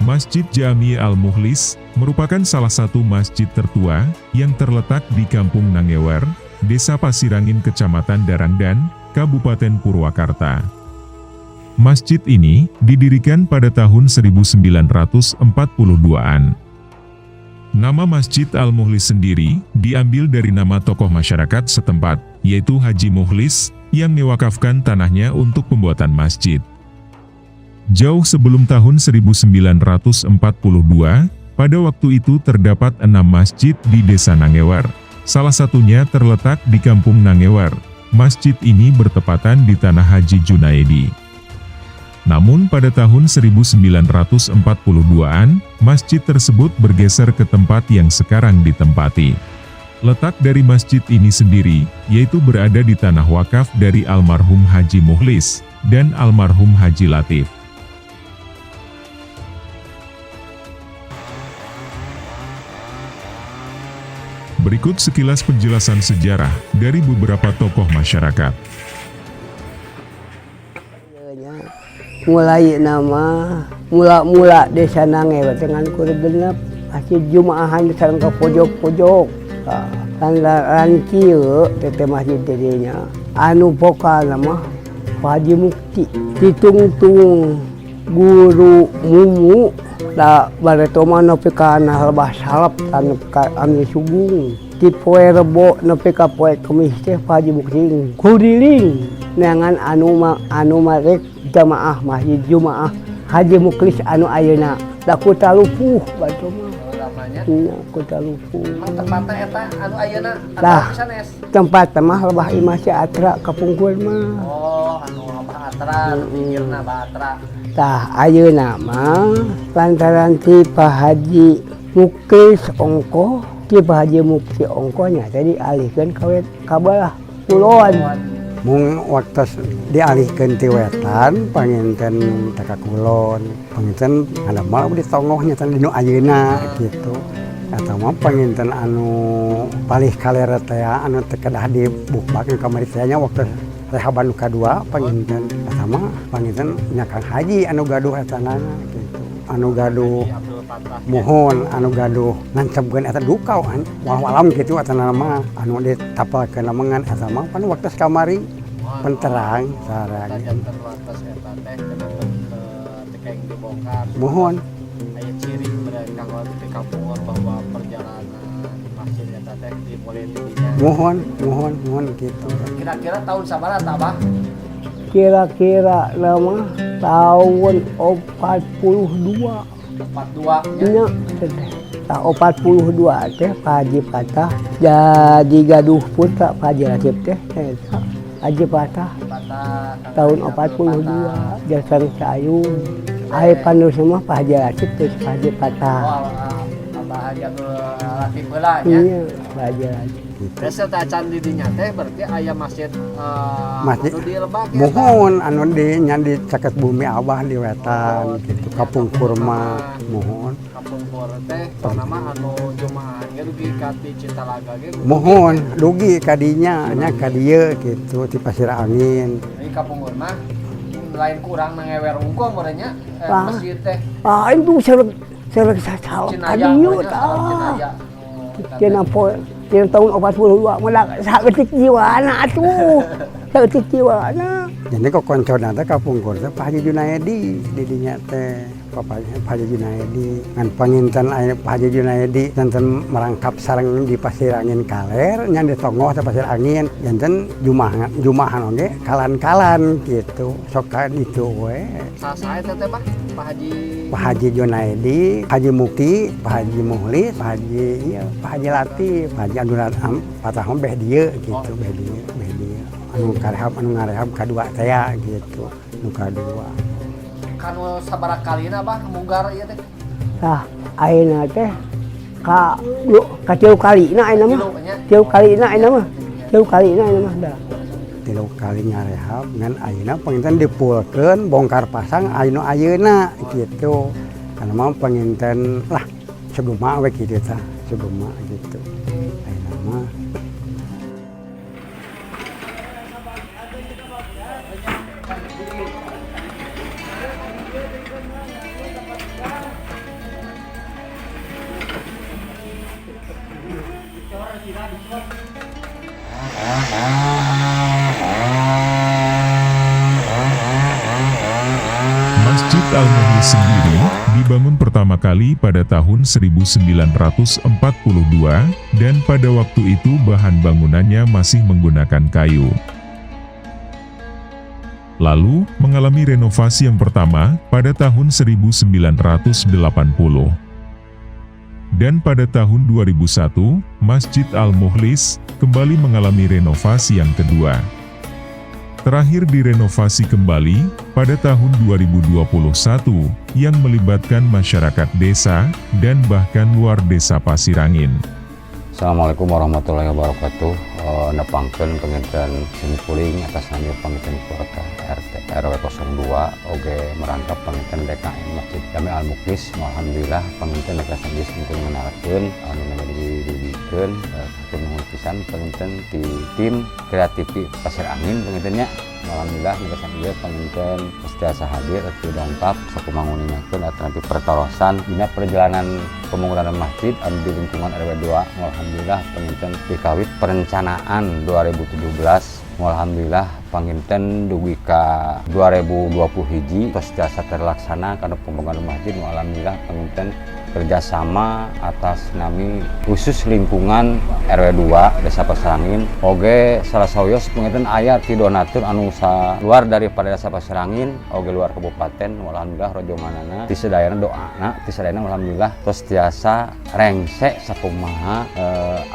Masjid Jami Al-Mukhlis merupakan salah satu masjid tertua yang terletak di Kampung Nangewer, Desa Pasirangin, Kecamatan Darangdan, Kabupaten Purwakarta. Masjid ini didirikan pada tahun 1942-an. Nama Masjid Al-Mukhlis sendiri diambil dari nama tokoh masyarakat setempat, yaitu Haji Mukhlis, yang mewakafkan tanahnya untuk pembuatan masjid. Jauh sebelum tahun 1942, pada waktu itu terdapat 6 masjid di Desa Nangewer. Salah satunya terletak di Kampung Nangewer. Masjid ini bertepatan di tanah Haji Junaedi. Namun pada tahun 1942-an, masjid tersebut bergeser ke tempat yang sekarang ditempati. Letak dari masjid ini sendiri, yaitu berada di tanah wakaf dari almarhum Haji Mukhlis dan almarhum Haji Latif. Berikut sekilas penjelasan sejarah dari beberapa tokoh masyarakat. Mulai nama mula-mula Desa Nangewer dengan kur genep masjid Jumaahan sareng ke pojok-pojok. Lantaran kieu teh masjid didinya anu pokal mah Pak Haji Mukti ditungtung guru Mumu da bareto mah nepi ka lebah salep nepi ka anu sugung di poe Rebo nepi ka poe Kemis teh Pak Haji Mukti kuriling neangan anu ma anu marek jamaah masjid Jumaah Haji Muklis anu ayeuna da ku talupuh batu mah. Lamanya. Nya ku talupuh. Emang tempatnya eta anu ayeuna Tah. atau sanes? Tempat mah lebah imah si Atra kapungkur mah. Oh, anu Abah Atra, anu pinggirna Abah Atra. Tah, ayeuna mah lantaran ti Pak Haji Muklis ongko, ti Pak Haji Mukti ongko nya tadi dialihkeun ka ka belah kulon. Mung waktu dialihkeun ti wetan panginten teh ka kulon, panginten ngadamel di tongohnya teh dinu ayeuna gitu. Eta mah panginten anu palih kaler teh anu teu kedah dibukbak kamari teh nya waktu rehaban nu kadua panginten eta mah panginten nya Kang Haji anu gaduh etanana gitu. Anu gaduh Abdul Fatah. Mohon anu gaduh nancebkeun eta duka walau alam gitu eta mah anu ditapalkeun lamongan eta mah pan waktu kamari penterang sareng. Eta janten waktos eta teh kenapa teu kenging dibongkar. Mohon. Aya ciri berarti kanggo di kampung bahwa perjalanan masjid eta teh dimulai di dinya. Mohon, mohon, mohon gitu. Kira-kira tahun sabaraha tah, Abah? Kira-kira nama tahun 42. 42 nya. Nya teh. Tah, 42 teh Pak Haji Patah jadi gaduh putra Pak Haji Latif teh eta Haji Patah. Patah Kang tahun Haji Abdul Fatah. 42 jasa Sayung ai panerus mah Pak Haji Latif terus Pak Haji Patah. Oh, Abah Haji Abdul Latif heula nya. Iya, Pak Haji Latif. Gitu. Terus eta acan di dinya teh berarti aya masjid Masjid. Anu di Lebak ya? Mohon anu di nya di caket bumi Abah di wetan Oh, gitu dinya kapungkur kapungkur mah mah. Mohon. Kapungkur teh nama anu Jumaah ge dugi ka ti Citalaga ge dugi. Mohon dugi kadinya nya ka dieu gitu di Pasir Angin. Jadi kapungkur mah lain kurang Nangewer unggul meureun nya Wah. Masjid teh. Ah, itu serek serek sasalep Cinaya kadieu meureun nya, salep tah. Cinaya. Oh, eta teh. Cenah poe cenah tahun 42 mah saeutik jiwana atuh. Saeutik jiwana. Jadi kok koncona teh kapungkur teh Pak Haji Junaedi di dinya teh Bapak Pak Haji Junaedi ngan panginten aya Pak Haji Junaedi janten merangkap sareng di Pasir Angin kaler nya di tonggoh teh Pasir Angin janten jumahan jumahan oge kalan-kalan gitu sok ka ditu we. Saha eta teh, Pak? Pak Haji Pak Haji Junaedi, Pak Haji Mukti, Pak Haji Muhlis, Pak Haji iya, Pak Haji Latif, Pak Haji Abdul Fatah beh dieu gitu, beh dieu, beh dieu. Anu karehab anu ngarehab kadua teh ya gitu, nu kadua. Kanu sabaraha kalina, Bah, munggar ieu teh? Tah, ayeuna teh ka lu ka tilu kalina ayeuna mah. Tilu nya. Tilu kalina ayeuna mah. Tilu kalina ayeuna mah dah. Tilu kali ngarehab ngan ayeuna panginten dipulkeun bongkar pasang anu ayeuna gitu. Karena mah panginten lah sugema we kitu tah, sugema gitu. Ayeuna mah. Masjid Al-Mukhlis sendiri dibangun pertama kali pada tahun 1942 dan pada waktu itu bahan bangunannya masih menggunakan kayu. Lalu, mengalami renovasi yang pertama pada tahun 1980. Dan pada tahun 2001, Masjid Al-Mukhlis kembali mengalami renovasi yang kedua. Terakhir direnovasi kembali pada tahun 2021 yang melibatkan masyarakat desa dan bahkan luar desa Pasirangin. Assalamualaikum warahmatullahi wabarakatuh. Nepangkeun panginten simkuring atas nami panginten keluarga RT RW 02 oge merangkap panginten DKM Masjid Jami Al Mukhlis. Alhamdulillah, panginten deka sanjis simkuring ngenalkeun anu nami didugikeun hatur nuhun pisan panginten di tim kreatifi Pasir Angin panginten nya. Alhamdulillah, neka ieu panginten tiasa hadir atau dongkap sakumaha nguningakeun atau pertarosan dina perjalanan pembangunan masjid anu di lingkungan RW 2. Alhamdulillah, panginten dikawit perencanaan 2017, alhamdulillah panginten dugi ka 2020 hiji tos tiasa terlaksana karena pembangunan masjid. Alhamdulillah, panginten kerjasama atas nami khusus lingkungan RW 2 Desa Pasirangin oge salah sawios panginten aya ti donatur anu sa luar daripada Desa Pasirangin oge luar kabupaten. Alhamdulillah, rojonganana ti sadayana, doana ti sadayana, alhamdulillah tos tiasa rengse sakumaha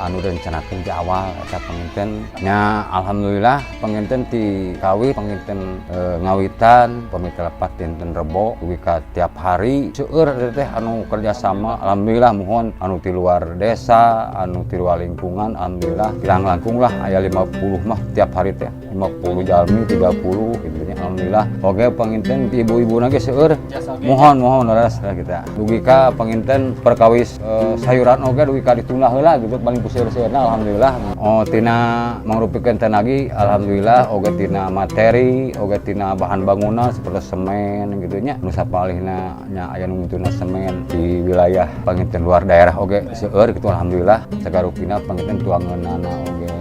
anu direncanakeun di awal eta panginten nya. Alhamdulillah, panginten ti kawit panginten ngawitan pamit lepat dinten Rebo dugi ka tiap hari seueur teh anu kerjasama. Alhamdulillah, mohon anu ti luar desa, anu ti luar lingkungan, alhamdulillah kirang langkung lah aya 50 mah tiap hari teh, 50 jalmi, 30 gitu nya. Alhamdulillah oge panginten ti ibu-ibu ge seueur. Jasa oge. Mohon, mohon, leres lah kita dugi ka panginten perkawis sayuran oge dugi ka ditunda heula gitu paling puseur-seurna. Alhamdulillah, oh tina mangrupikeun tenagi, alhamdulillah oge tina materi oge tina bahan bangunan seperti semen gitu nya, nu sapalihna nya aya nu mintuna semen di wilayah panginten luar daerah oge seueur gitu. Alhamdulillah, sagarupina panginten tuangeunana oge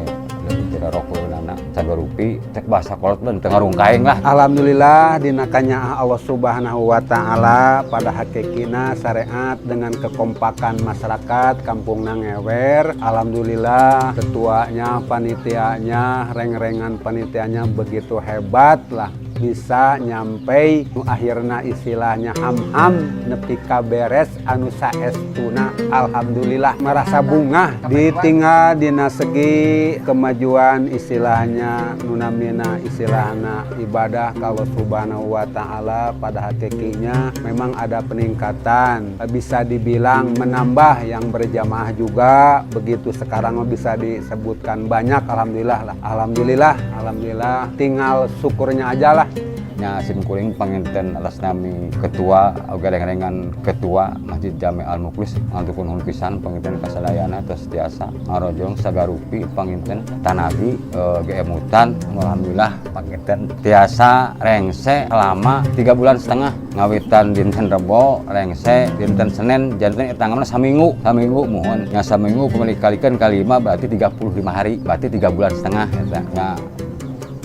leuwih tina rokoeunana sagarupi, cek bahasa kolot mah teu ngarungkaing lah. Alhamdulillah, dina kanyaah Allah Subhanahu wa taala, pada hakikina syariat dengan kekompakan masyarakat Kampung Nangewer. Alhamdulillah, ketuanya, panitianya, reng-rengan panitianya begitu hebat lah, bisa nyampe akhirna istilahnya ham-ham nepi ka beres anu saestuna. Alhamdulillah, merasa bungah ditinggal dina segi kemajuan istilahnya nunamina istilahna ibadah kalau Subhanahu wa taala. Pada hakikinya memang ada peningkatan, bisa dibilang menambah yang berjamaah juga begitu. Sekarang mah bisa disebutkan banyak, alhamdulillah lah, alhamdulillah, alhamdulillah, tinggal syukurnya aja lah. Nya, simkuring panginten atas nami ketua oge reng-rengan ketua Masjid Jami Al Mukhlis ngantukun nuhun pisan panginten kasadayana tos tiasa ngarojong sagarupi panginten tanagi geemutan. Alhamdulillah, panginten tiasa rengse selama 3 bulan setengah, ngawitan dinten Rebo rengse dinten Senin, janten etangamna saminggu, saminggu. Mohon nya, saminggu pemilik kalikan kalima berarti 35 hari, berarti 3 bulan setengah eta nya.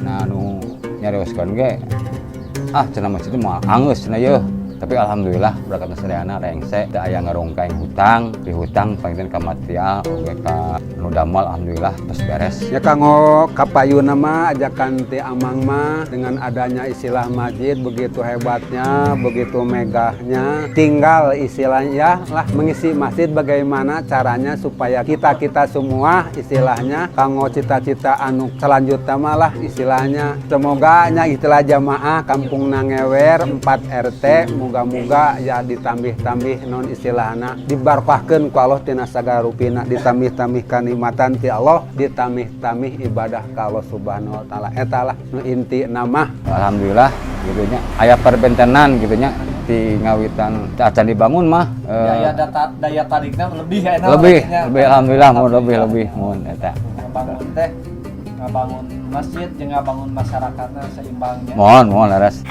Nah, anu nyarioskeun ge, ah cenah masjid itu moal anggeus cenah yeuh, tapi alhamdulillah berkat sadayana rengse, teu aya ngarongkaing hutang di hutang panginten ka material oge ka nu damal. Alhamdulillah tos beres. Ya, kanggo kapayuna mah ajakan ti amang mah, dengan adanya istilah masjid begitu hebatnya, begitu megahnya, tinggal istilahnya lah mengisi masjid bagaimana caranya supaya kita-kita semua istilahnya kanggo cita-cita anu selanjutnya malah istilahnya semoga nya istilah jamaah Kampung Nangewer 4 RT moga-moga ya ditambih-tambih non istilahna dibarkahkeun ku Allah tina sagarupina, ditambih-tambih kanikmatan ti Allah, ditambih-tambih ibadah ka Allah Subhanahu wa taala. Eta lah nu inti nama. Alhamdulillah gitu nya, aya perbentenan gitu nya di ngawitan acan dibangun mah. Daya data, daya tariknya lebih ya enak. Lebih. Artinya. Lebih, alhamdulillah, mau lebih, lebih mun eta. Ngabangun teh, ngabangun masjid jeung ngabangun masyarakatnya seimbangnya. Mohon, mohon, leres.